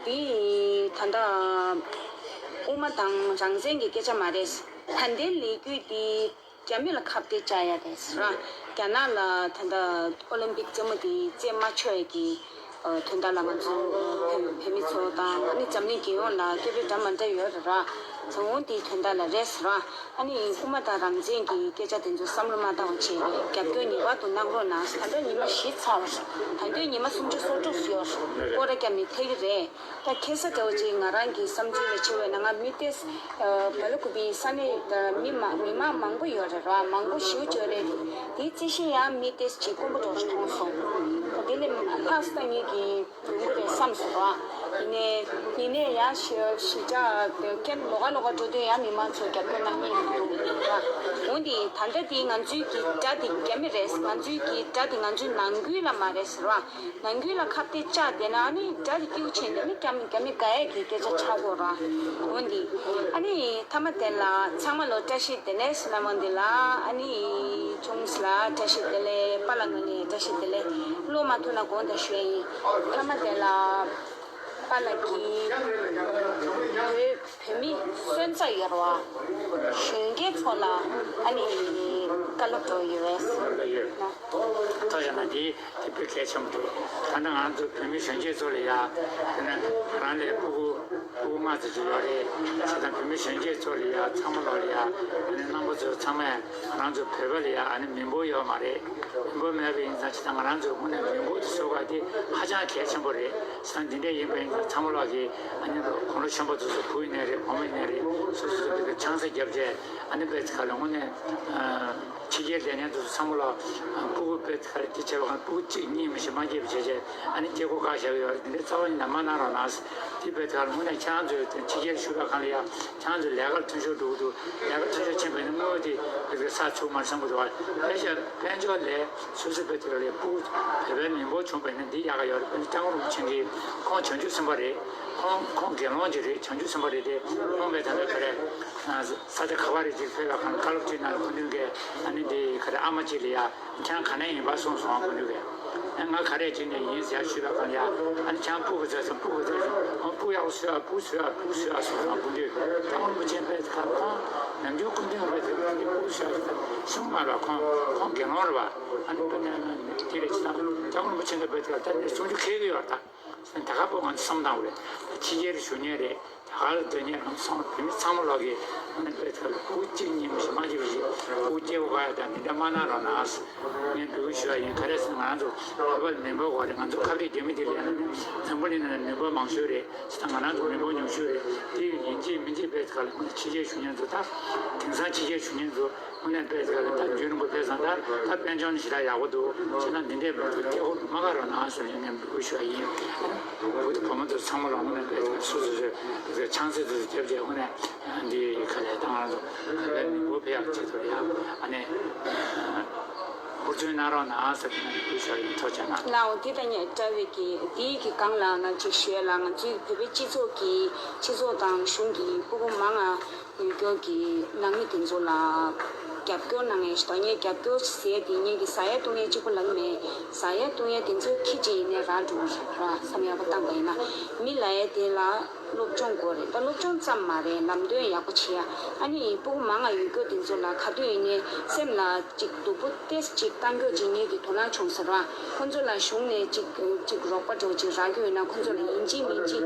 དེ་ད་ལྟ་དབུ་མ་དང་རང་བཙན་གྱི་སྐད་ཆ་མ་རེད། ད་ལྟའི་ལས་འགུལ་དེ། རྒྱ་མི་ལ་ཁ་གཏད་བཅག་ཡ་རེད་ཟེར་བ། རྒྱ་ནག་ལ་ད་ལྟ་ཨོ་ལིམ་པིག་རྩེད་མོ་དེ་རྩེད་མ་ཆོག་ཡ་གི་ཨ་དོན་དག་ལ་ང་ཚོ་བོད་བོད་མི་ཚོ་དང་ཨ་ནི་འཛམ་གླིང་རྒྱལ་ཡོངས་ལ་སྐད་འབོད་འདྲ་མི་འདྲ་ཡོད་རེད་ར། ཚོ་འོང་དེའི་དོན་དག་ལ་རེད་ཟེར་བ། ཨ་ནི་དབུ་མ་དང་རང་བཙན་གྱི་སྐད་ཆ་དེ་ཚོ་བསམ་བློ་མ་བཏང་བ་བྱས་རྒྱབ་སྐྱོར་ངེས་པར་དུ་གནང་རོགས་གནང་། ད་ལྟ་ཉི་མ་བཞི་ཚར་བ་རེད། ད་དུང་ཉི་མ་སུམ་ཅུ་སོ་དྲུག་ཡོད་རེད། སྐོར་ར་རྒྱབ་ནས་ཐེག་གི་རེད། ད་ཁ་སང་འདྲ་བོ་ཅིག་ང་རང་གི་བསམ་ཚུལ་ལ་བྱས་པ་ཡིན་ན། ང་མི་ཏོག་ཙམ་བལ་ཡུལ་གྱི་ས་གནས་མི་མང་མི་མང་མང་པོ་ཡོད་རེད་ར། མང་པོ་ཞེ་པོ་ཅིག་ཡོད་རེད། དེའི་རྩིས་གཞི་ཡང་མི་ཏོག་ཙམ་ཅིག་དཀོན་པོ་འདྲ་བོ་ཅིག་མཐོང་སོང་། དེ་ལས་ལྷག་ཙམ་ངེད་ཀྱིས་ཡོང་གི་རེད་བསམ་སོང་ར། ཡིན་ནའི་ཡིན་ནའི་ཡང་ཞེ་པོ་ཞེ་དྲག་རྐྱེན་ལོགས་ཀ་ལོགས་ཀ་འགྲོ་དུས་ཡང་མི་མང་ཚོས་རྒྱབ་སྐྱོར་གནང་མཁན་ཡོད་ར། འོན་ཏེ་ད་ལྟ་དེ་ང་ཚོའི་གི་དགྲ་དེ་རྒྱ་མི་རེད། ང་ཚོའི་གི་དགྲ་དེ་ང་ཚོའི་ནང་ཁུལ་ལ་མ་རེད་ཟེར་བ། ནང་ཁུལ་ལ་ཁ་གཏད་བཅག་བསྡད་ན་ཨ་ནི་དགྲ་དེ་སྐྱིད་པོ་བྱས་ནས་ཨ་ནི་རྒྱ་མི་རྒྱ་མི་དགའ་ཡས་ཀྱི་སྐད་ཆ་ཆགས་དགོས་ར། འོན་ཏེ་ཨ་ནི་མཐའ་མ་དེ་ལ་ཚང་མ་ལོ་བཀྲ་ཤིས་བདེ་ལེགས་ཟེར་ལ་མང་འདི་ལ་ཨ་ནི་ཆུང་ས་ལ་བཀྲ་ཤིས་བདེ་ལེགས། པཱ་ལགས་ངོས་ནས་བཀྲ་ཤིས་བདེ་ལེགས། བློ་མ་ཐུག་ན་དགོངས་དག་ཞུ་ཡ་ཡིན། མཐའ་མ་དེ་ལ་པཱ་ལགས་ཀྱིས་བོད་བོད་མི་སོན་རྩ་ཡོད་རེད་བ། གཞོན་སྐྱེས་ཚོ་ལ་ཨ་ནི་བཀའ་སློབ་འདྲ་བོ་ཡོད་པས་ན། ཐུགས་རྗེ་གནང་། དེ་དེ་དཔེ་གལ་ཆེན་པོ་འདུག་ད་ལྟ་ང་ཚོ་བོད་མི་གཞོན་སྐྱེས་ཚོ་ལ་ཡ། དེ་ནས་རང་ལས་ཕྲུ་གུ་ཕྲུ་གུ་ལྔ་ཙམ་ཅིག་ཡོད་རེད། བྱས་ཙང་བོད་མི་གཞོན་སྐྱེས་ཚོ་ལ་ཡ། ཚང་མ་ལོག་ལ་ཡ། ཨ་ནི་རྣམ་པ་ཚོ་ཚང་མས་ང་རང་ཚོ་བོད་པ་ལ་ཡ་ཨ་ནི་མི་འབོར་ཡོད་མ་རེད། མི་འབོར་མེད་པ་ཡིན་ཙང་། བྱས་ཙང་ང་རང་ཚོའི་ངོས་ནས་མི་འབོར་དེ་བཟོ་དགོས་དེ་ཧ་ཅང་གལ་ཆེན་པོ་རེད། བྱས་ཙང་འདི་འདྲ་ཡིན་པ་ཡིན་ཙང་། ཚང་མ་ལོག་གིས་ཨ་ནི་དགུང་ལོ་ཆེན་པོ་དེ་ཚོ་བུ་ཡིན་ནའི་རེད། བུ་མོ་ཡིན་ནའི་རེད། སོ་སོ་སོ་སོ་གི་ཆང་ས་བརྒྱབ་བྱས། ཨ་ནི་བོད་ཁ་ལ་དངོས་གནས་ཕྱི་རྒྱལ་སྡོད་མཁན་དེ་ཚོ་ཚང་མ་ལ་ཕྲུ་གུ་བོད་ཁ་ལ་དེ་བྱས་པ་གང་། ཕྲུ་གུ་གཅིག་གཉིས་མི་ཤེས་མ་སྐྱེས་པ་བྱས་བྱས། ཨ་ནི་སྐྱེ་སྒོ་བཀག་བཞག་གི་ཡོད་རེད། འདི་འདྲའི་རྩ་བ་ཉིད་ནས་མ་གནང་རོགས་གནང་། དེ་བོད་ཁ་ལ་དངོས་གནས་ཁྱེད་རང་ཚོས་ཕྱི་རྒྱལ་བཞུགས་པའི་སྒང་ལ་ཡ། ཁྱེད་རང་ཚོ་ལས་ཀར་མཐུན་ཤོག་འགྲོ་གི་འདུག་ལས་ཀར་མཐུན་ཤོག་ཕྱིན་པ་ཡིན་ན་དངུལ་དེ་བོད་ཁ་ས་ཚུགས་མ་རེད་བསམ་གི་འདུག་བ། ཕལ་ཆེར་དཔལ་འབྱོར་ལས་སོ་སོའི་བོད་ཁ་ལ་ཕྲུ་གུ་བོད་པའི་མི་འབོར་བྱུང་པ་ཡིན་ན་འདི་ཡག་ག་ཡོད་རེད། དཔེར་ན་སྐྱབས་མགོན་རིན་པོ་ཆེ་གིས། ཁོང་བྱང་ཆུབ་སེམས་དཔའ་རེད། ཁོང་ཁོང་དགེ་སློང་ཅིག་རེད། བྱང་ཆུབ་སེམས་དཔའ་རེད་དེ། ཁོང་གིས་ད་ལྟ་ག་རེ། ས་ཆ་ག་པར་རེ་ཅིག་ཕེབས་པའི་སྒང་ལ་བཀའ་སློབ་ཅིག་གནང་། སྐུ་མདུན་གྱིས་ཨ་ནི་འདི་ག་རེ་ཨ་མ་ཅིག་ལ་ཡ། ཁྱེད་རང་ག་ནས་ཡིན་པ་གསུངས་སོང་། སྐུ་མདུན་གྱིས། ཨ་ང་ག་རེ་ཅིག་ནས་ཡིན་ཟེར་ཞུས་པའི་སྒང་ལ་ཡ། ཨ་ནི་ཁྱེད་རང་སྤུ་གུ་བཟོས་སོང་། སྤུ་གུ་བཟོས་སོང་། ཨ་སྤུ་ཡག་པོ་བཟོས་ཨ། སྤུ་བཟོས་ཨ། སྤུ་བཟོས་ཨ་གསུངས་སོང་། སྐུ་མདུན་སྐྱབས་མགོན་རིན་པོ་ཆེ་ཕེབས་ཁར་ཁོང་ནམ་རྒྱུན་སྐུ་མདུན་ཕེབས་ཁར་སྤུ་གུ་བཟོས་ཨ་གསུངས་མ་རེད་པ། ཁོང་ཁོང་དགེ་སློང་རེད་པ། ཨ་ནི་དཔེར་ན་དེ་ལས་ཅི་ན་སྐྱབས་མགོན་རིན་པོ་ཆེ་ཕེབས་ཁར་ད་ནས་གསུང་རྒྱུ་ཁེལ་གི་ཡོད་རེད་ད། ད་ག་པོ་ང་ཚོ་བསམ་བཏང་དགོས་རེད། ཕྱི་རྒྱལ་བཞུགས་མཁན་རེད། རྒྱ་གར་ལ་སྡོད་མཁན་རང་ཚོ་བོད་མི་ཚང་མ་ལོག་གིས་ཨ་ནི་བོད་ཁ་ལ་ཕྲུ་གུ་གཅིག་གཉིས་མི་ཤེས་མ་སྐྱེས་པ་ཞིག་ཕྲུ་གུ་སྐྱེ་སྒོ་བཀག་ཡ་དང་འདི་འདྲ་མ་གནང་རོགས་གནང་ཟེར་ངས་འབོད་སྐུལ་ཞུ་བ་ཡིན། ག་རེ་ཟེར་ན་ང་རང་ཚོ་བོད་པ་ལ་མི་འབོར་དགོས་རེད། ང་ཚོ་ཁ་བྲལ་རྒྱ་མི་དེ་ལ་ཡ་ནི་འཛམ་བུ་གླིང་ནང་ལ་མི་འབོར་མང་ཤོས་རེད། ད་ང་རང་ཚོ་མི་འབོར་ཉུང་ཤོས་རེད། དེ་ཡིན་གཅིག་མིན་གཅིག་བོད་ཁ་ལ་ཕྱི་རྒྱལ་བཞུགས་མཁན་ཚོ་ད་དེང་སང་ཕྱི་རྒྱལ་བཞུགས་མཁན་ཚོ། དངོས་གནས་དཔེ་དེ་ག་ལ་ད་རྒྱུན་རིང་པོ་ཕེབས་སོང་། ད་ད་དཔལ་འབྱོར་ནི་ཞེ་དྲག་ཡག་པོ་འདུག་བྱས་ན་འདི་འདྲའི་བོད་ཀྱི་སྐད་ཁོག་མ་བཀག་རོགས་གནང་ཟེར་ནས་ངས་འབོད་སྐུལ་ཞུ་བ་ཡིན། བོད་ཀྱི་བུ་མོ་ཚོ་ཚང་མ་ལ་དངོས་གནས་དཔེ་དེ་ག་སོ་སོ་སོའི་ཆང་ས་དེ་ཚོ་བརྒྱབ་བྱས་དངོས་གནས་འདི་ག་ལས་ད་ང་རང་ཚོ་བོད་པའི་མི་འབོར་འཕེལ་ཡག་ཆེད་དུ་ཡང་ཨ་ནི་ཧུར་བརྩོན་གནང་རོགས་གནང་ཟེར་ནས་འབོད་སྐུལ་ཞུ་བ་ཡིན། ཐུགས་རྗེ་གནང་། ལགས་འོ། འདི་དང་ཉེ་འདྲ་བའི་གི་འདིའི་གི་སྒང་ལ་ང་གཅིག་ཞུ་ཡ་ལ། ང་ཚོའི་བོད་པའི་སྤྱི་ཚོགས་ཀྱི་སྤྱི་ཚོགས་དང་གཞུང་གི་ཕྲུ་གུ་མང་ང་ཡོད་སྐྱོར་གྱི་ནང་མི་དེ་ཚོ་ལ་ རྒྱབ་སྐྱོར་གནང་ཡས་ཞིག་དང་། ངས་རྒྱབ་སྐྱོར་ཟེར་དེ་ངས་ཀྱི་ཟ་ཡས་བཏུང་ཡས་གཅིག་པོ་ལབ་མེད། ཟ་ཡས་བཏུང་ཡས་དེ་ཚོ་ཁྱི་གཅིག་ཡིན་ནའི་རག་འགྲོ་གི་རེད་བ། བསམ་ཡག་པོ་བཏང་པ་ཡིན་ན། མི་ལ་ཡས་དེ་ལ་སློབ་སྦྱོང་དགོས་རེད། ད་སློབ་སྦྱོང་ཙམ་མ་རེད། ལམ་སྟོན་ཡག་པོ་བྱེད་ཡ། ཨ་ནི་སྤུ་གུ་མང་ང་ཡོད་རྒྱུ་དེ་ཚོ་ལ་ག་དུས་ཡིན་ནའི་སེམས་ལ་ཅིག་སྡུག་པོ་ཏོག་ཙམ་ཅིག་བཏང་རྒྱུ་ཅིག་ངས་ཀྱི་དོ་སྣང་བྱུང་ཟེར་བ། ཁོང་ཚོ་ལ་གཞུང་ནས་ཅིག་ཅིག་རོགས་པ་འདྲ་བོ་ཅིག་རག་རྒྱུ་ཡོད་ན། ཁོང་ཚོ་ལ་ཡིན་གཅིག་མིན་གཅིག་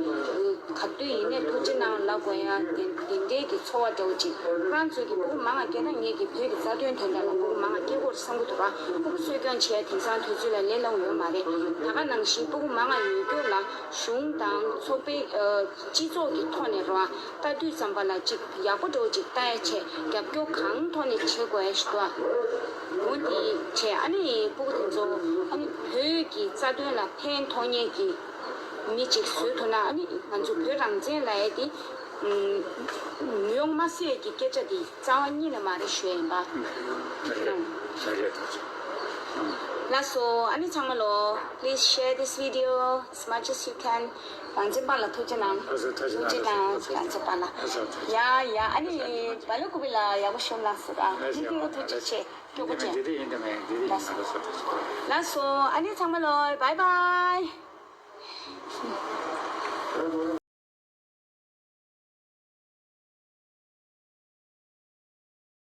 ག་དུས་ཡིན་ནའི་ཐུགས་རྗེ་གནང་ལབ་དགོས་ཡ། དེ་དེ་འདྲའི་གི་ཚོར་བ་འདྲ་བོ་ཅིག་ཁོ་རང་ཚོའི་གི་སྤུ་གུ་མང་ང་སྐྱེས་ན། ངེད་ཀྱི་བོད་ཀྱི་རྩ་དོན་དོན་དག་ལ་སྤུ་གུ་མང་ང་སྐྱེ་དགོས་བསམ་གྱི་འདུག་ར། སྤུ་གུ་གསོ་སྐྱོང་བྱེད་ཡ་དེང་སང་དུས་ཚོད་ལ་ལས་སླ་བོ་ཡོད་མ་རེད། ད་ག་ནང་བཞིན་སྤུ་གུ་མང་ང་ཡོད་རྒྱུ་ལ་གཞུང་དང་ཚོགས་པའི་ཨ་སྤྱི་ཚོགས་ཀྱི་ཐོག་ནས་ར། ལྟ་དུས་ཙམ་པ་ལ་ཅིག་ཡག་པོ་འདྲ་བོ་ཅིག་ལྟ་ཡ་བྱས། རྒྱབ་སྐྱོར་གང་ཐོག་ནས་བྱེད་དགོས་ཡ་ཞིག་འདུག་ཨ། འོ་དེ་བྱས། ཨ་ནི་སྤུ་གུ་དེ་ཚོ་ཨ་ནི་བོད་ཀྱི་རྩ་དོན་ལ་ཕན་ཐོགས་མཁན་གྱི་མི་ཅིག་བཟོ་ཐུབ་ན། ཨ་ནི་ང་ཚོ་བོད་རང་བཙན་ལབ་ཡ་དེ་ཉུང་མ་སྲིད་ཀྱི་སྐད་ཆ་དེ་རྩ་བ་ཉིད་ནས་མ་རེད་ཞུ་ཡ་ཡིན་པ། ལགས་སོ། ཨ་ནི་ཚང་མ་ལོ། Please share this video as much as you can. རང་བཙན་པ་ལ་ཐུགས་རྗེ་གནང་། ཨ་ཟེ། ཐུགས་རྗེ་གནང་། རང་བཙན་པ་ལ། ཨ་ཟེ། ཐུགས་རྗེ། ཡ་ཡ། ཨ་ནི་བ་ལོ་ཀུ་པི་ལ་ཡག་པོ་ཤོབ་ལགས་སོ། ཨ་ཟེ། ཐུགས་རྗེ་ཆེ། སྐྱོ་པོ་ཆེ། འདི་འདི་ཡིན་དེ་མེད། འདི་འདི་ཡིན། ལགས་སོ། ལགས་སོ། ཨ་ནི་ཚང་མ་ལོ། Bye bye.